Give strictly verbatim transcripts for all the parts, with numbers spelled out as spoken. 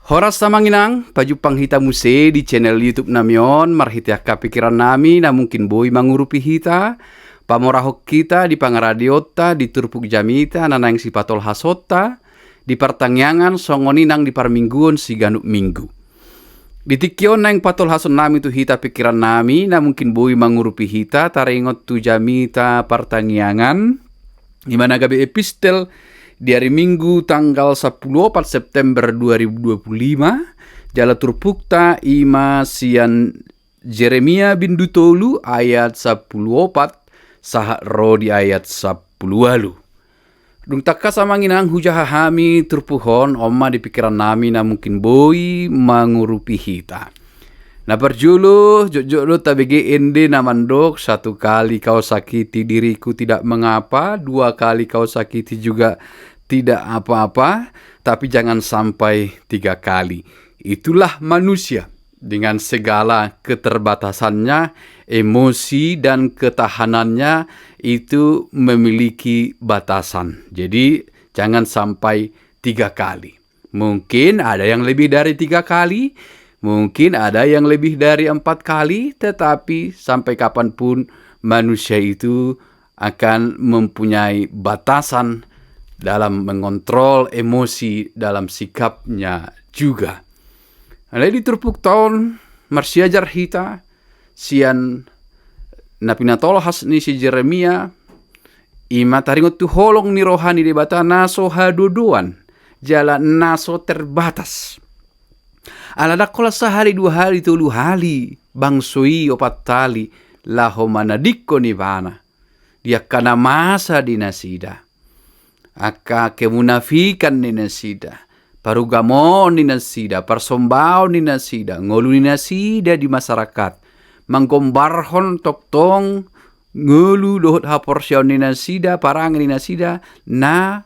Horas amang inang, pajumpang hita muse di channel YouTube nami on, marhite angka pikiran nami na mungkin boi mangurupi hita, pamorahon hita di pangaradeonta di turpuk jamita na naeng sipatolhasonta, di partangiangan songon i nang di parmingguon siganup minggu. Di tingki on naeng patolhason nami tu hita pikiran nami na mungkin boi mangurupi hita taringot tu jamita partangiangan, i ma na gabe epistel di ari Minggu tanggal sampulu opat September dua ribu dua puluh lima, jala turpukta i ma sian Jeremia bindu tolu ayat sampulu opat sahat ro di ayat sampulu ualu. Dung tangkas amang inang hujaha hami turpuk on, on ma di pikiran nami na mungkin boi mangurupi hita. Na parjolo, jotjot do tabege ende na mandok, satu kali kau sakiti diriku tidak mengapa, dua kali kau sakiti juga tidak apa-apa, tapi jangan sampai tiga kali. Itulah manusia dengan segala keterbatasannya, emosi dan ketahanannya itu memiliki batasan. Jadi, jangan sampai tiga kali. Mungkin ada yang lebih dari tiga kali, mungkin ada yang lebih dari empat kali, tetapi sampai kapanpun manusia itu akan mempunyai batasan dalam mengontrol emosi dalam sikapnya juga. Alai di turpukta on marsiajar hita sian na pinatolhas ni si Jeremia, i ma taringot tu holong ni roha ni Debata na so hadodoan, jala na so terbatas. Ala ndang holan sahali, dua hali, tolu hali, bangso i opat hali, laho manadingkon ibana di angka na masa di nasida, angka kemunafikan ni nasida, parugamoon ni nasida, parsombaon ni nasida, ngolu ni nasida di masyarakat, manggombarhon tongtong ngolu dohot haporseaon ni nasida, parange ni nasida, na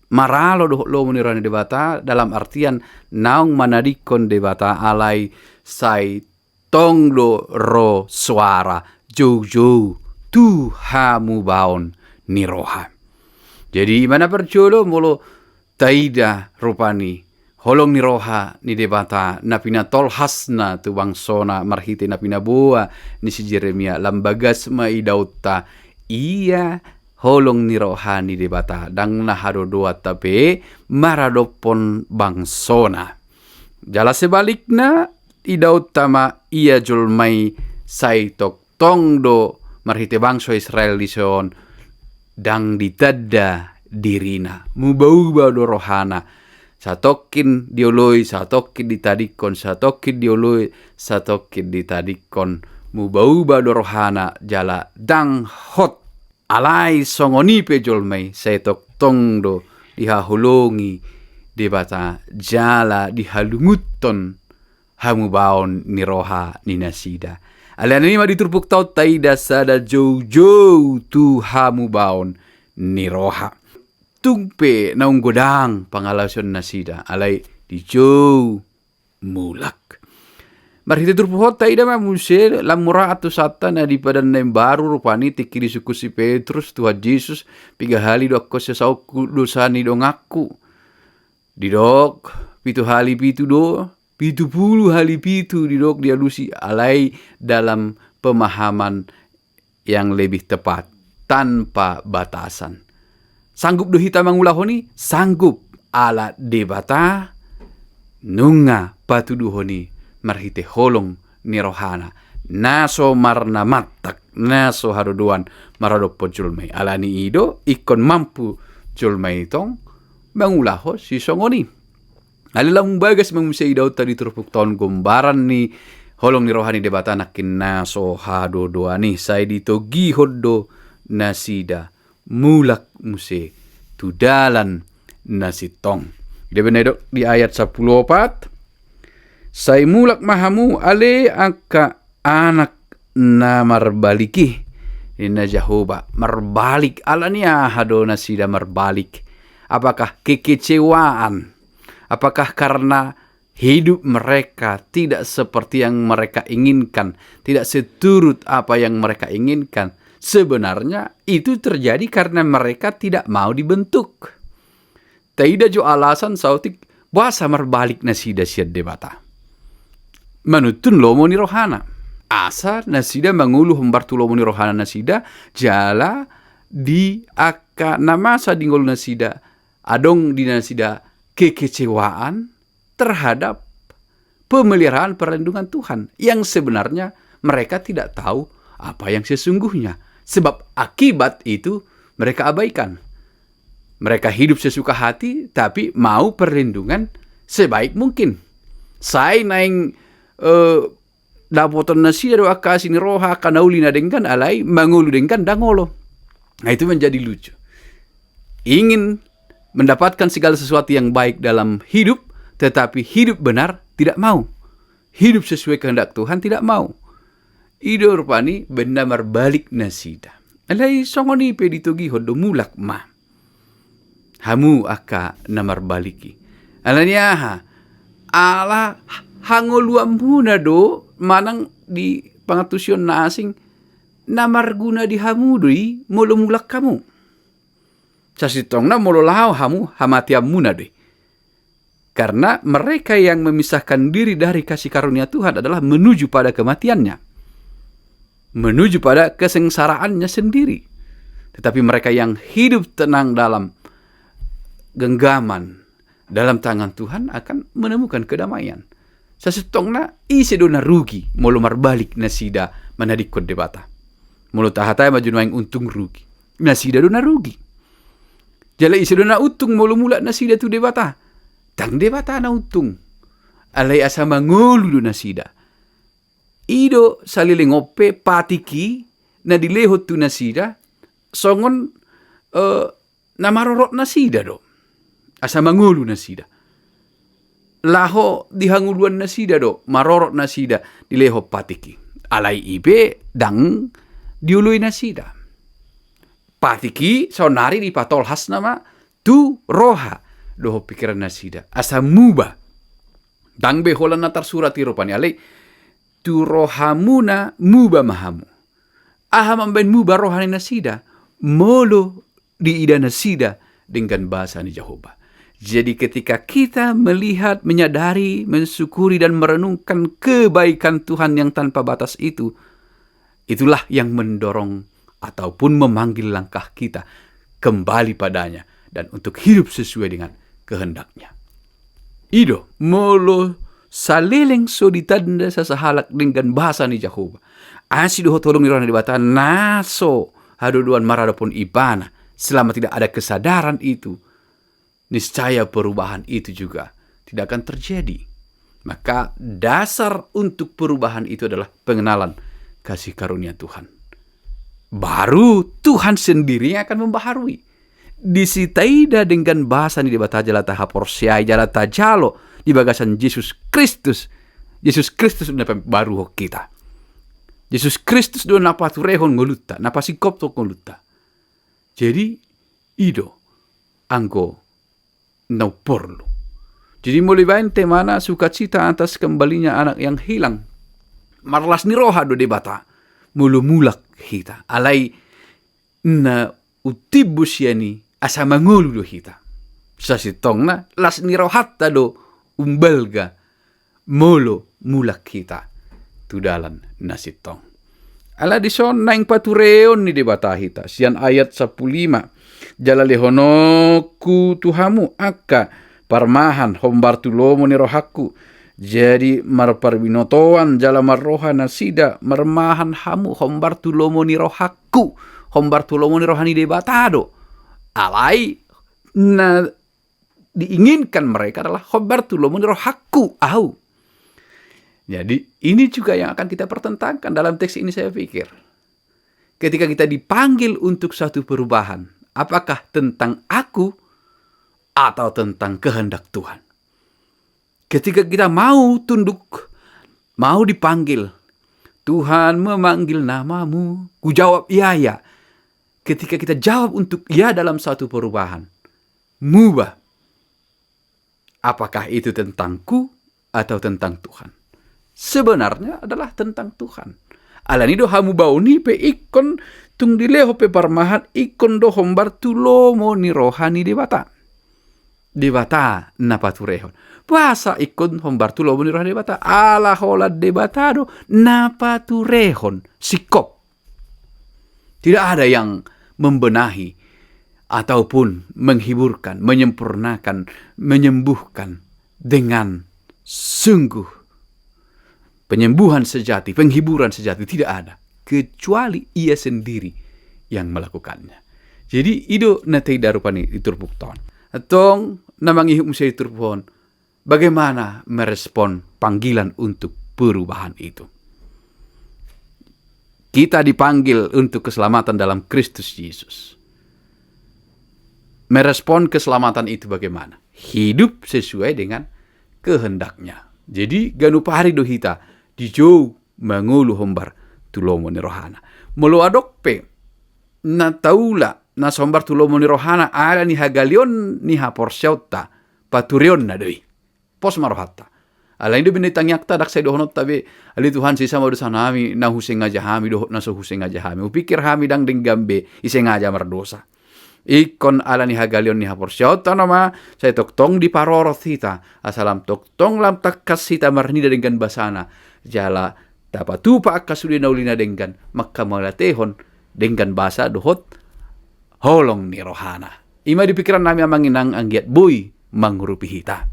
maralo dohot lomo ni roha ni Debata, dalam artian naung manadingkon Debata, alai sai tong do ro soara joujou tu hamubaon ni roha. Jadi, i ma na parjolo molo taida rupani holong ni roha ni Debata na pinatolhasna tu bangsona marhite na pinaboa ni si Jeremia, lam bagas ma idaonta ia holong ni roha ni Debata, ndang na hadodoan hape maradophon bangsona. Jala sebalikna, idaonta ma ia jolma i sai tongtong do marhite bangso Israel dison ndang ditanda dirina. Mubauba do rohana. Satongkin dioloi, satongkin ditadingkon, satongkin dioloi, satongkin ditadingkon. Mubauba do rohana jala ndang hot. Alai songon i pe jolma i, sai tongtong do dihaholongi Debata jala dihalungunhon hamubaon ni roha ni nasida. Alai i ma di turpukta on taida sada joujou tu hamubaon ni roha. Tung pe naung godang pangalaosion nasida, alai dijou mulak. Marhite turpuk on taida ma muse lam mura antusanta na di Padan na Imbaru, rupani tingki disungkun si Petrus Tuhan Jesus, piga hali do angkon siasaonku dosa ni donganku? Didok pitu hali pitu do, pitu pulu hali pitu didok, dialusi, alai dalam pemahaman yang lebih tepat, tanpa batasan. Sanggup do hita mangulahon i? Sanggup, ala Debata nunga patuduhon i marhite holong ni rohana, na so marnamantak, na so hadodoan maradophon jolma i. Alani i do ingkon mampu jolma i tong mangulahon sisongon i. Alai lam bagas ma muse idaonta di turpukta on gombaran ni holong ni roha ni Debata nangkin na so hadodoan i, sai ditogihon do nasida mulak muse tu dalan na sintong. Dia bena idok di ayat sampulu opat, sai mulak ma hamu ale angka anak na marbalik i, ninna Jahowa. Marbalik, alani aha do nasida marbalik? Apakah kekecewaan? Apakah karena hidup mereka tidak seperti yang mereka inginkan, tidak seturut apa yang mereka inginkan? Sebenarnya itu terjadi karena mereka tidak mau dibentuk. Taida jo alasan saotik Boasa marbalik nasida sian Debata manuntun lomo ni rohana? Asa nasida mangolu hombar tu lomo ni rohana nasida, jala di angka na masa di ngolu nasida, adong di nasida kekecewaan terhadap pemeliharaan perlindungan Tuhan, yang sebenarnya mereka tidak tahu apa yang sesungguhnya. Sebab akibat itu mereka abaikan. Mereka hidup sesuka hati, tapi mau perlindungan sebaik mungkin. Sai naeng, eh, dapoton nasida do angka asi ni roha, angka na uli na denggan, alai mangolu denggan ndang olo. Nah, itu menjadi lucu. Ingin mendapatkan segala sesuatu yang baik dalam hidup, tetapi hidup benar tidak mau. Hidup sesuai kehendak Tuhan tidak mau. I do rupani baen na marbalik nasida. Alai songon i pe ditogihon do, mulak ma hamu angka na marbalik i. Ala ni aha? Ala hangoluanmuna do, manang di pangantusion na asing, na marguna di hamu do i molo mulak hamu. Sasintongna molo laho hamu, hamateanmuna do i. Karena mereka yang memisahkan diri dari kasih karunia Tuhan adalah menuju pada kematiannya, menuju pada kesengsaraannya sendiri. Tetapi mereka yang hidup tenang dalam genggaman, dalam tangan Tuhan, akan menemukan kedamaian. Sasintongna, ise do na rugi molo marbalik nasida manadingkon Debata? Molo tahatai ma jo nuaeng untung rugi, nasida do na rugi. Jala ise do na untung molo mulak nasida tu Debata? Ndang Debata na untung. Alai asa mangolu do nasida. I do saleleng on pe patik i na dilehon tu nasida songon, eh, na marorot nasida do, asa mangolu nasida. Laho di hangoluan nasida do, marorot nasida, dilehon patik i. Alai i pe ndang dioloi nasida. Patik i saonari dipatolhas nama tu roha dohot pikiran nasida, asa muba. Ndang be holan na tarsurat i rupani, alai tu rohamuna muba ma hamu. Aha mambaen muba roha ni nasida? Molo diida nasida denggan basa ni Jahowa. Jadi ketika kita melihat, menyadari, mensyukuri dan merenungkan kebaikan Tuhan yang tanpa batas itu, itulah yang mendorong ataupun memanggil langkah kita kembali padanya dan untuk hidup sesuai dengan kehendak-Nya. I do, molo saleleng so ditanda sasahalak denggan basa ni Jahowa, asi dohot holong ni roha ni Debata, na so hadodoan maradophon Ibana, selama tidak ada kesadaran itu, niscaya perubahan itu juga tidak akan terjadi. Maka dasar untuk perubahan itu adalah pengenalan kasih karunia Tuhan. Baru Tuhan sendiri yang akan membaharui. Disi taida denggan basa ni Debata jala tahaporseai jala tajalo di bagasan Jesus Kristus. Jesus Kristus do na pabaruhon hita. Jesus Kristus do na paturehon ngolunta, na pasingkophon ngolunta. Jadi, i do anggo na umporlu. Jadi molo dibaen temana sukacita atas kembalinya anak yang hilang, marlas ni roha do Debata molo mulak hita. Alai na umtimbo sian i asa mangolu do hita. Sasintongna las ni rohanta do umbalga molo mulak hita tu dalan na sintong. Ala dison naeng patureon ni Debata hita sian ayat sampulu lima. Jala lehononku tu hamu angka parmahan hombar tu lomo ni rohangku. Jadi marparbinotoan jala marroha nasida marmahan hamu hombar tu lomo ni rohangku, hombar tu lomo ni roha ni Debata do. Alai na diinginkan mereka adalah hombar tu lomo ni rohangku, au. Jadi, ini juga yang akan kita pertentangkan dalam teks ini, saya pikir. Ketika kita dipanggil untuk satu perubahan, apakah tentang aku atau tentang kehendak Tuhan? Ketika kita mau tunduk, mau dipanggil, "Tuhan memanggil namamu," ku jawab, "Iya, iya." Ketika kita jawab untuk iya dalam satu perubahan, muba. Apakah itu tentangku atau tentang Tuhan? Sebenarnya adalah tentang Tuhan. Alani do hamubaon i pe ingkon tung dilehon pe parmahan ingkon do hombar tu lomo ni roha ni Debata. Debata na paturehon. Boasa ingkon hombar tu lomo ni roha ni Debata? Ala holan Debata do na paturehon. Singkop. Tidak ada yang membenahi ataupun menghiburkan, menyempurnakan, menyembuhkan dengan sungguh penyembuhan sejati, penghiburan sejati, tidak ada. Kecuali ia sendiri yang melakukannya. Jadi, i do na taida rupani di turpukta on. Antong na mangihut muse di turpuk on, bagaimana merespon panggilan untuk perubahan itu? Kita dipanggil untuk keselamatan dalam Kristus Yesus. Merespon keselamatan itu bagaimana? Hidup sesuai dengan kehendak-Nya. Jadi, ganup ari do hita dijou mangolu hombar tu lomo ni rohana. Molo adong pe na taula na so hombar tu lomo ni rohana ala ni hagaleon ni haporseaonta, patureonna do i. Pos ma rohanta. Alai do binoto tangiangta, ndang sai dohononta be, ale Tuhan, sesa ma dosanami na husengaja hami dohot na so husengaja hami. Hupikir hami ndang denggan be i sengaja mardosa. Ingkon ala ni hagaleon ni haporseaonta nama, sai tongtong diparorot hita, asa lam tongtong lam tangkas hita marnida denggan basana, jala tapatupa angka sude na uli na denggan, manghamauliatehon denggan basa dohot holong ni rohana. I ma di pingkirannami, Amang Inang, anggiat boi mangurupi hita.